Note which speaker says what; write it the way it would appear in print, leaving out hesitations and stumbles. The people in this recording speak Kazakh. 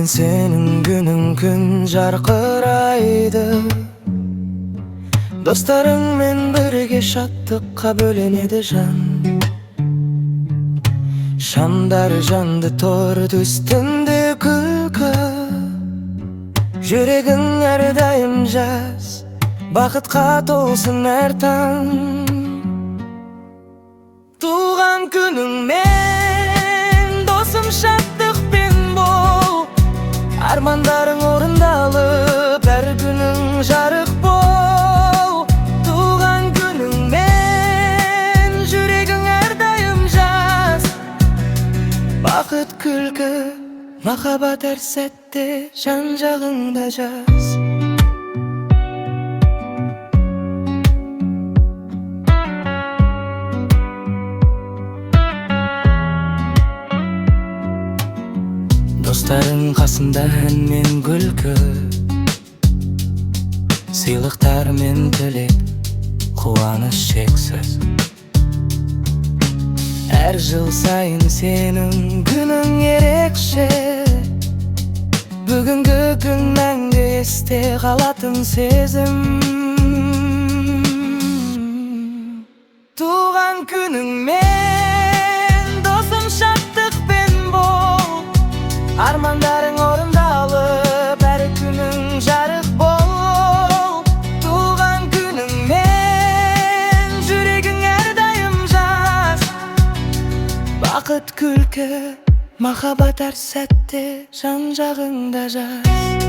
Speaker 1: Бүгін сенің күнің, күн жарқырайды. Достарыңмен бірге шаттыққа бөленеді жан. Шамдар жанды, торт үстінде күлкі. Жүрегің әрдайым жас, бақытқа толсын әр таң. Туған күніңмен, досым, шаттықпен бол. Армандарың орындалып, әр күнің жарық бол. Туған күніңмен, жүрегің әрдайым жас. Бақыт, күлкі, махаббат әр сәтте жан жағыңда жас. Достарың қасында, ән мен күлкі, сыйлықтар мен тілек, қуаныш шексіз. Әр жыл сайын сенің күнің ерекше. Бүгінгі күн мәңгі есте қалатын сезім. Туған күніңмен, досым, шаттықпен бол. Армандарың орындалып, әр күнің жарық бол. Туған күніңмен, жүрегің әрдайым жас. Бақыт, күлкі, махаббат әр сәтте жан жағыңда жас.